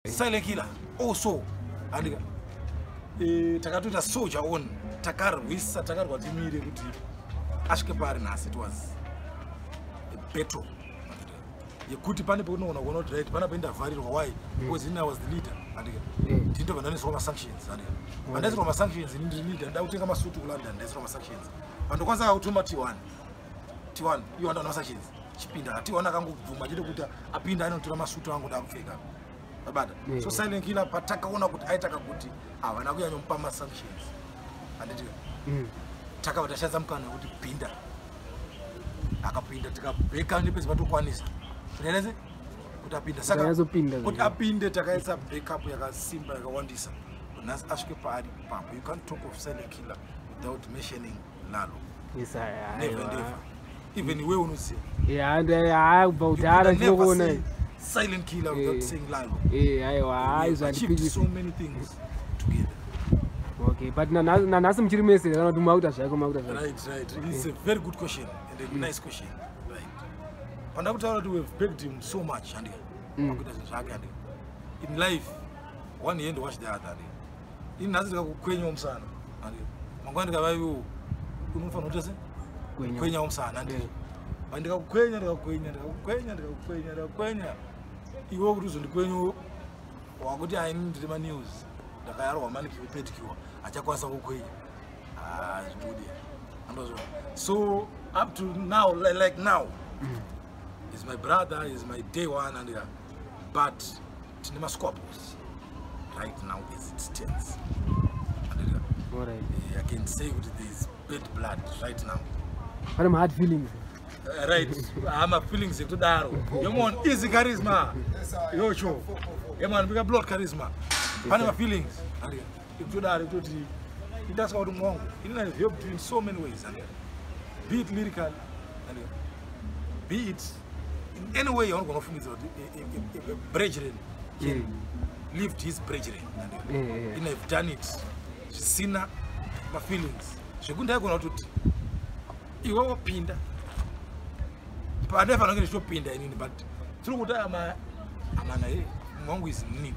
Silent Killer also, andika takatoita soldier on, takarwisa, takarwa timire kuti asvike paari nhasi. It was a battle yekuti pane pekunoona kuona kuti right, pana paindavharirwa. Why? Because ini I was the leader, andika. Ndindobva ndanisirwa masanctions, andika. Pandaisirwa masanctions, ini ndiri leader, nda kutenga masutu kuLondon, ndaisirwa masanctions. Pandokwanisa kutuma T1, T1 iwo anda masanctions, chipinda. T1 akangobvuma chete kuti apinda, anotora masutu angu ndakupfeka, babata. So Silent Killer, patakaona kuti aitaka kuti havana kunyanyomupa masanctions, handiti? Takabva tashandisa mukana wekuti pinda, akapinda, tikabheka nepese patokwanisa zvinenese kuti apinda. Saka Takanyatsoపింda. Kuti apinde, takaisa backup yakasimba, yakawandisa, kuti nhasi asvike paari papo. You can't talk of Silent Killer without mentioning Lalo. Yes, Never and ever. Even iwe unoziva. Ya, kubva kudhara ndinokuona. Silent Killer without saying Lalo. Aiwa, We izvo have achieved handipikisi. so many things together. Okay, but nanhasi muchiri mese kana kuti makuita zvako, makuita zvako? Right, it's a very good question and a nice question, right? Pandakutaura kuti we've begged him so much, handika, pakuita zvinhu zvake, handika. In life, one hand wash the other, handika. Ini nhasi ndikakukwenyawo musana, handika, mangwana ndikavaiwo, unofanira kuita se Kwenya. kwenyawo musana, handika. But ndikakukwenya, ndikakukwenya, ndikakukwenya, ndikakukwenya, ndikakukwenya, iwe kuti uzondikwenyawo, wakuti aini ndiri manews, ndakayarwa manicure, pedicure, achakwanisa kukwenya. Ah, zvibudi andozvo. So up to now, like now is my brother, is my day one, and but tine masquabbles right now as it stands. And I can say kuti there is bad blood right now. Pane mahard feelings. Right, ama feelings ekutodaro. Yomon Easy Charisma, yocho yeman bika blood charisma, pane mafeelings and ekutodaro, ekutoti indasika kuti mwangu ini I've helped you in so many ways, and be it lyrical and be it in any way yaunogona kufungidzira kuti a brethren can lift his brethren, and in I've done it zvisina mafeelings, zvekuti ndaigona kutoti iwe wapinda pandaifanira kunge ndichitopinda inini, but tiri kuti ama amana ye mwangu is need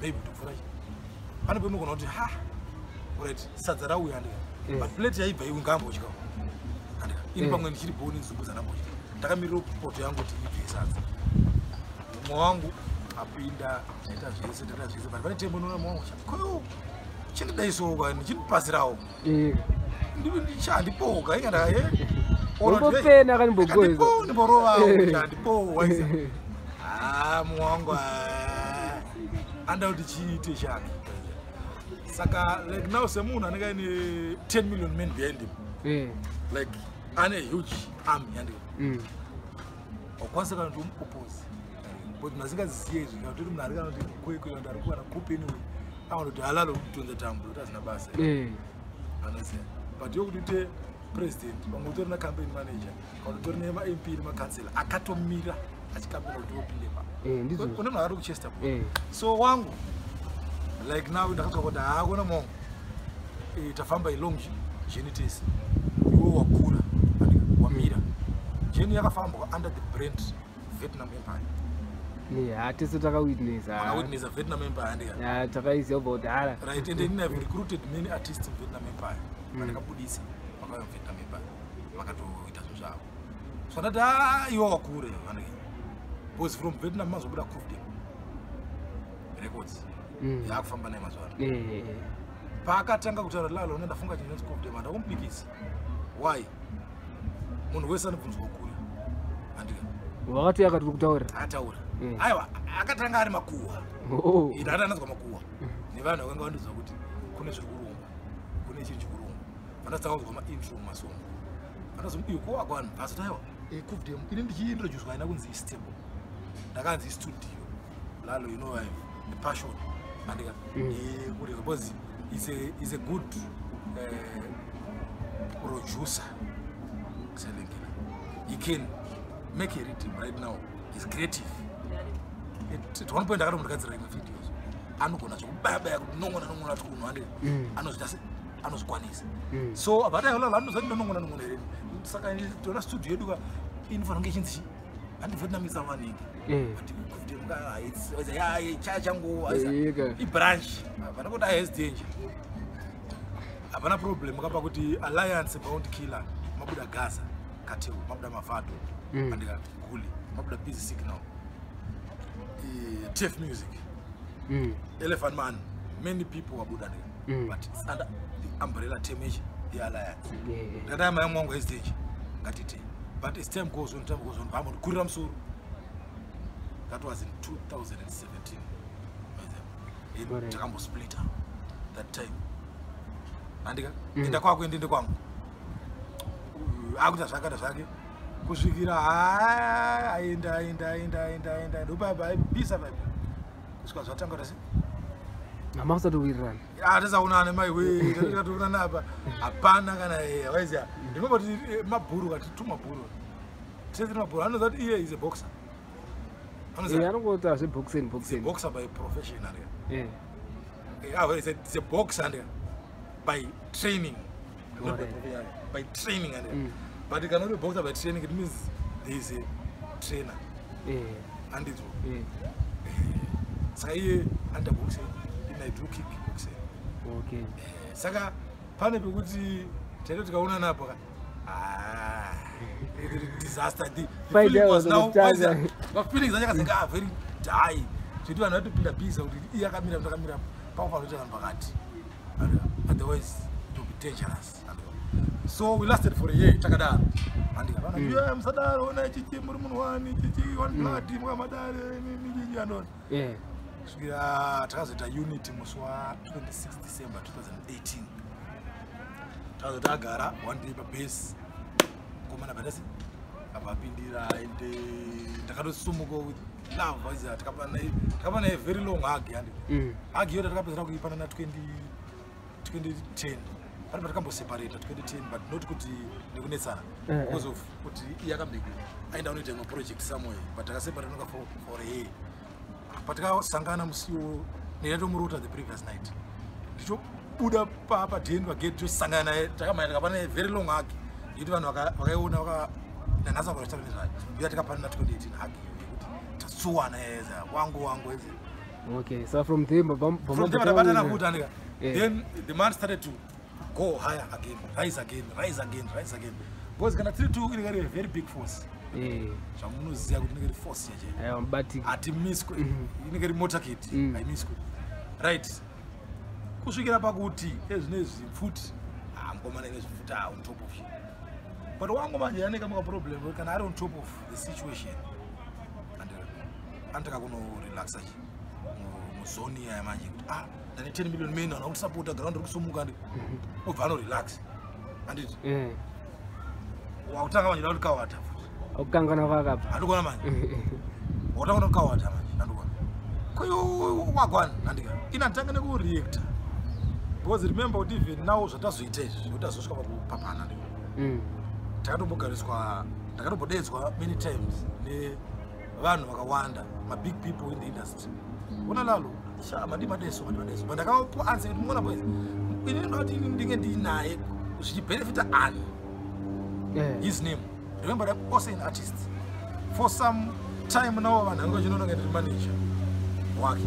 maybe kutopfuura chi pane peunogona kuti ha, right, sadza rauya, andika. But plate yaibva iwe ngambodya, andika. Ini pamwe ndichiri boni, nzungu dzandambodya, ndakamirira poto yangu kuti ibve sadza. Mumwe wangu apinda, taita zvese, taita zvese, but pane tembo inoona mumwe wangu koyo chindidaisowo kani, chindipasirawo. Handipoka inga. Umbopena kanimbogoza. Ndimborovawo kuti handipowo waisa. Ah, mumwe wangu anda kuti chiite chake. Saka like now, semunhu anenge aine 10 million men behind him, like ane huge army, yandika, wakwanisa kana kuti umuoppose, but munhu asingaziziye izvi, kana kuti munhu ari kana kuti Kwekwe, kana kuti ari kuwana kupi, anyway aona kuti halalo kutonza tambo kuti hazina basa. Anoziva, but yokuti uite president, pamwe utori nacampaign manager, kana utori nemaMP nemakansela akatomira achikambira kuti upinde pa Ndizvo. une munhu akati kuchester. So wangu, like now ndakatsva kuti haakona mongo, tafamba ilong journey tese, iwe wakura, andika, wamira. Journey yakafambwa under the brand Vietnam Empire. Yeah, tese takawitnessa. Makawitnessa Vietnam Empire, andika? Ya, takaiziva kubva kudhara. Right, and then I've recruited many artists in Vietnam Empire, vandakabudisa vakauya muVietnam Empire, vakatoita zvinhu zvavo. So ndati a iwe wakure, andika, because from Vietnam mazobuda Kufdem Records, yaakufamba naye mazuva ano. Paakatanga kutaura Lalo, une ndafunga chinhu chinonzi Kufdem, handakumupikisi. Why? Munhu wese anobvunzwa kukura, andika. Wakati akati uri kutaura. Ataura. Aiwa, akatanga ari makuhwa. Ndakati ananzwa makuhwa nevanhu vakanga vandiziva kuti kune zviri kurongwa, kune chinhu chikurongwa. Vandatanga kunzwa maintro mumasongo, vandazo iyo kuwakwa vanhu bvasi aiwa Kufdem. Ini ndichiintroducwa aina kunzi istable, ndakanzi istudio Lalo. You know I have a passion, andika, kuti because is a good producer. Silent Killer, he can make a rhythm right now. He's creative. At one point akatomugadzira imwe videos, anogona zvekubaya-baya kuti nongona nongona twunhu, andika. Anozvita se anozvikwanisa. So but aiwa, Lalo anozati ndonongona nongona here? Saka tona studio yedu ka inofanira kunge ichinzi chi Handi Vietnam is maningi. Eh. But chachangu Yeka. ibranch hapana kuti has danger, hapana problem kapa kuti Alliance, Bounty Killer, mabuda Gaza Cartel, mabuda Mavado, andika Guli, mabuda Busy Signal, TF Music, Elephant Man, many people wabuda ndika. But it's under the umbrella term ichi yeAlliance. Ndakati amai mwangu has danger, ngatite. But as time goes on, time goes on, vambokurira musoro. That was in 2017. Takambosplita that time, andika. Enda kwako, endende kwangu. Akuita zvakaita zvake kusvikira aenda, aenda, aenda, aenda, aenda, ndopaipa aibisa paipa kusvika zvatanga tasi. Hamakusatowirirana. Hatisaonane maiwe, tikatoonana apa hapana kana waiziya. Remember kuti mabhuru kati tu mabhuru tese tiri mabhuru, anoziva kuti iye is a boxer. Anoziva. Anongoita zveboxing. Is a Boxing. boxer by profession, andika. It's a boxer, andika, by training, not by profession, by training, andika. But kana uri boxer by training, it means there is a trainer, andizvo? Saka iye anoita boxing, ini I do kick boxing. Saka pane pekuti taito tikaonana apa ka, ah, disaster. The Fight feeling was yavo now dzokutanga. mafeelings acho akazenge ah, very die, zvekuti vanhu vatopinda busy kuti iye akamira, ndakamira, pakufanira kuita vanhu pakati. And, otherwise it will be dangerous. And, so we lasted for a year takadaro, andika vanhu yeah, musadaro, ona chichi muri munhu wani chichi one blood mukamadare chichi andona. Kusvikira takazoita unity musi wa26 December 2018, takazoti agara one day pabase komana bhatasi abapindira, ende ndakatosumuka with love aiziva. Takapana a very long hug, and hug iyoyo takapedzera kuipana na 20 2010. Pane patakamboseparata 2010, but not kuti nekunetsana, because of kuti iye akambeki aenda kunoita imwe project somewhere, but takaseparata noka for a year. Patakasangana musiwo ndaitomurota the previous night, ndichobuda padheni pagate, tosangana naye, takamanya, takapana a very long hug yekuti vanhu vakaiona nanhasi vakatotaura nezvayo. Iya takapanana 2018 hug iyo yekuti tasuwana eza wangu wangu eze. Okay, so from there From there tabatana futi, andika. Then the man started to go higher again, rise again, rise again, rise again, because kana tiri two inenge iri a very big force. Zvamunoziva kuti inenge iri force yache. Aiwa, mubatiki. Hatimiswe, inenge iri motorcade. Haimiswe, right, kusvikira pakuti ezvinezvi pfuti, ah, mukomana ine zvipfuti, ah, on top of shit. But wangu manje ane kamwe kaproblem, kana ari on top of the situation and anotaka kunorelaxa chi muzoni yaya manje kuti ah, ndane 10 million men vanhu vakutisapota, ground ri kusumuka, ndi obva anorelax, anditi? Wakutanga manje da kuti kawata futi. Akukangana kwakapa. Handikuona manje wakutanga kukawata manje, handikuona koyo wagwana, handika. Ina nditanga nekureacta because remember kuti even now zvatazoita izvi zvekuti tazosvika pakupapana, ndiko takatombogariswa, ndakatombodedzwa many times nevanhu vakawanda, mabig people in the industry. Ona lalo sha madi madeso, madi madeso, but ndakavapo answer kuti muona boys, inini ndoda kuti inini ndinge ndiinaye zvichibhenefita ani? His name, remember that also an artist for some time now, vanhu vanenge vachinoona kunge ndiri manager wake,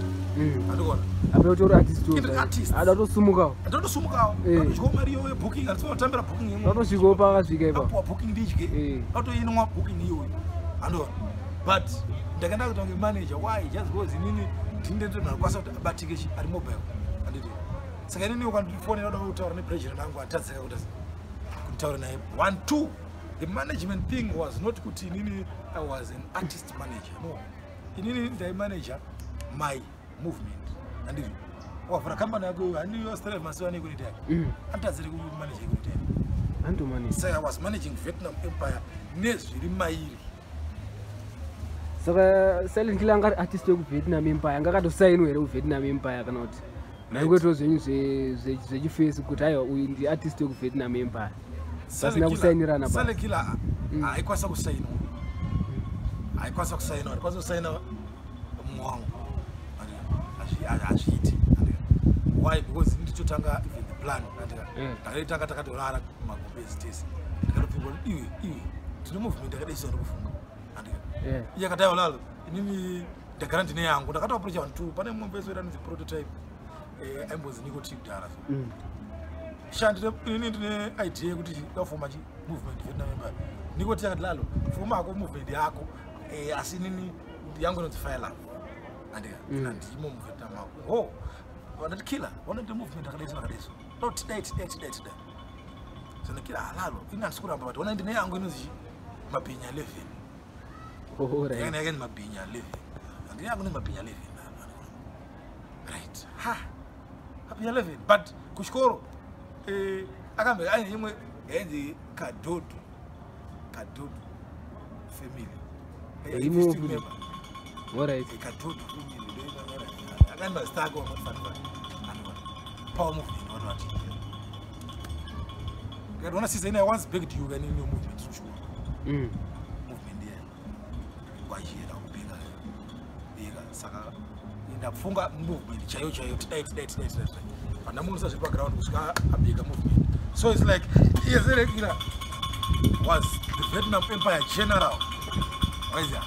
andikuona? Apa utori artist. Ndiri artist. Ada kutosumukawo. Ndotosumukawo. Ndotodyawo mari iyoyo yebooking, handisi kutambira booking imwe. Watosvikawo paakasvika ipapo. Apuwa booking ndidye. Atoinwa booking iyoyo, andiona? But ndakaenda kuita kunge manager. Why? Just because inini ndini ndiri munhu anokwanisa kuti abatike chi ari mobile, anditi? Saka inini ukandifonera uda kutaura nepresident angu, handitadzika kuti kutaura naye. One, two, the management thing was not kuti inini I was an artist manager, no. Inini ndaimanager my movement, andizvo? Wavhura kambani yako, handiyo strive masiwa nekunita yake. Anditadzire kumanager ekunita yake. Andomani. Saka I was managing Vietnam Empire nezviri mairi. Saka Silent Killer anga ari artist wekuVietnam Empire, anga akatosainwa here kuVietnam Empire, kana kuti maingoitawo zvenyu zvechifesi kuti aiwa, uyu ndi artist wekuVietnam Empire, pasina kusainirana pasi? Silent Killer haikwanisa kusainwa, haikwanisa kusainwa, haikwanisa kusaina mumwe wangu. Hazviiti. Why? Because ndichotanga even the plan, andika. Ndakaitanga takatorara kumagombezi tese, ndikatopfungwa kuti iwe, iwe tine movement yakadai, ndikufunga, andika. Iye akati, "Aiwa Lalo, inini ndagara ndine yangu." Ndakatoapproacha vanhu two. Pane mumwe mufesi wedu anonzi Prototype, aimbonzi Niko T kudhara. Sha, inini ndine idea yekuti ndafoma chi movement Vietnam Empire. Niko T akati, "Lalo, foma hako movement yako, asi inini yangu inonzi Fire Love." Andika ndimo muVietnam mako ho vandati Killer vanoita movement akadai so akadai so, tidai tidai tidai tidai. Zvandakira halalo, ini handisi kuramba, but ona, ndine yangu inonzi chi Mabhinya 11. Yakanga yakanzi Mabhinya 11. Ndine yangu inonzi Mabhinya 11, right? Ha, Mabhinya 11. But kuchikoro akambe aine imwe yainzi Kadhodho, Kadhodho Family. Imo District futi. member. Kadhodho Family akani mazita ake wamafanifani power movement wati wati ndikationa siza ine, "I once begged you kanini your movement kuchikoro." Movement iya kwachiyera kubheka beka. Saka ndafunga movement chaiyo chaiyo, tidai tidai tidai tidai tidai, pandamuonesa zviri paground kusvika abheka movement. So it's like iye Silent Killer was the Vietnam Empire general, waiziya?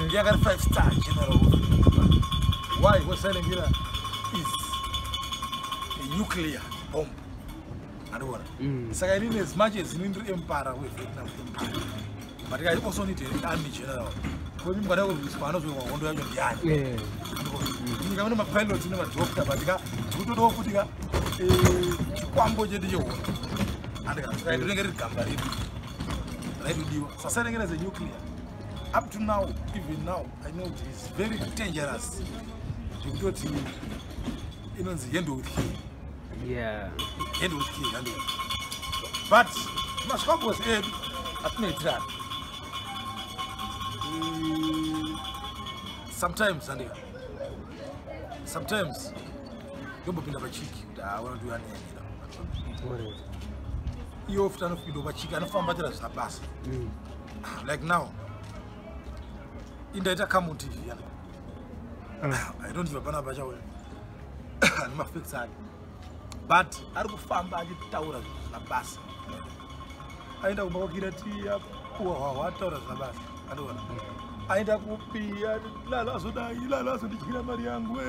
Ndiye akati five star general of Vietnam Empire. Why? Because Silent Killer is a nuclear bomb, andikuona? Saka inini, as much as inini ndiri emperor weVietnam Empire, but I also need an army general, kuti mukada kurwiswa anozorwa hondo yacho ndiani? Nyika mune mapilots nemadoctor, but ka tikutodawo futi ka chikwambo chedu chehondo, andika? Saka rinenge riri gamba redu raitodiwa. SaSilent Killer is a nuclear. Up to now, even now, I know it is very dangerous, zvekutoti inonzi handle with care. Handle with care, handle. But masvikabos edu atinoitirana sometimes, andika, sometimes ndombopinda pachiki kuti hawana kuti uyaniyanyira. Iwo futi anopinda pachiki, anofamba achira zvisina basa. Like now indaita Come On TV yani, I don't even panapa chauya nemafacts ake, but ari kufamba achitaura zvinhu zvisina basa. Aenda kumba kwakira ti apuwa hwahwa, ataura zvisina basa, andiona? Aenda kupi, "Lalo azodai, Lalo azondidyira mari yangu."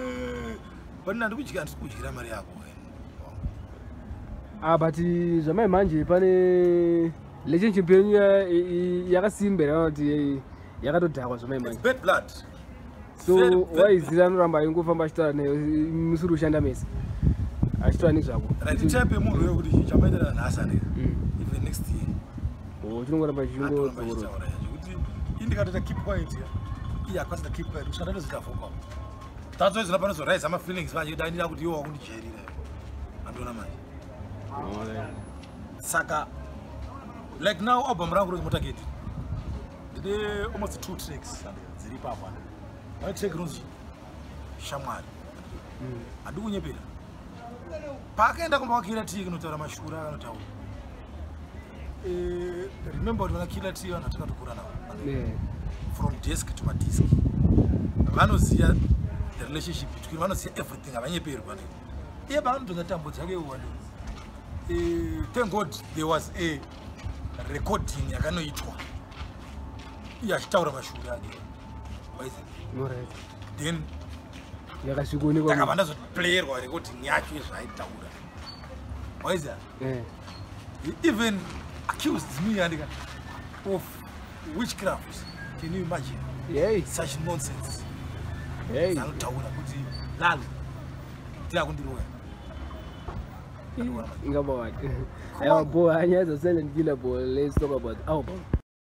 But handikudyira, handisi kudyira mari yako. Ah, but zvamai manje pane relationship yenyu yakasimba here kana kuti yakatodhakwa zvamai manje? It's bad blood. So Very, very. Waiziva anoramba aingofamba achitaura naye musiri kushanda mese achitaura nezvako? Right, type yemunhu wekuti chamaitira nhasi, andika, even next year Oh, chinongoramba atoramba chichingodzorora. achitaura zvekuti indikatoita keep quiet ya, iye akwanisa keep quiet kusvika ndatozita vocal. That's why zina panozoraisa mafeelings manje, kuti andida kuti iwo wakundijairira, andiona manje? Saka like now, album rangu rinonzi Motaketi, ndine almost two tracks dziri ipapo. Pane track rinonzi Shamwari. Handi kunyepera, paakaenda kumba kwaKiller T kunotaura mashura akanotaura, remember kuti vana Killer T vanhu vatakatokura navo from desk to madisk. Vanoziva the relationship between, vanoziva everything, havanyeperwa. Ne iye paanodhonza tambo dzake uwande, thank God there was a recording yakanoitwa iye achitaura mashura ake, waiziva? Then Yakasvikoonekwa. Takabva ndazoplayerwa recording yacho yezvaaitaura, waiziva? He even accused me, andika, of witchcraft. Can you imagine such nonsense? Anotaura kuti, "Lalo ndiakundiroya." Ingaba what? Aiwa, bo, nyaya dzaSilent Killer, bo, let's talk about album.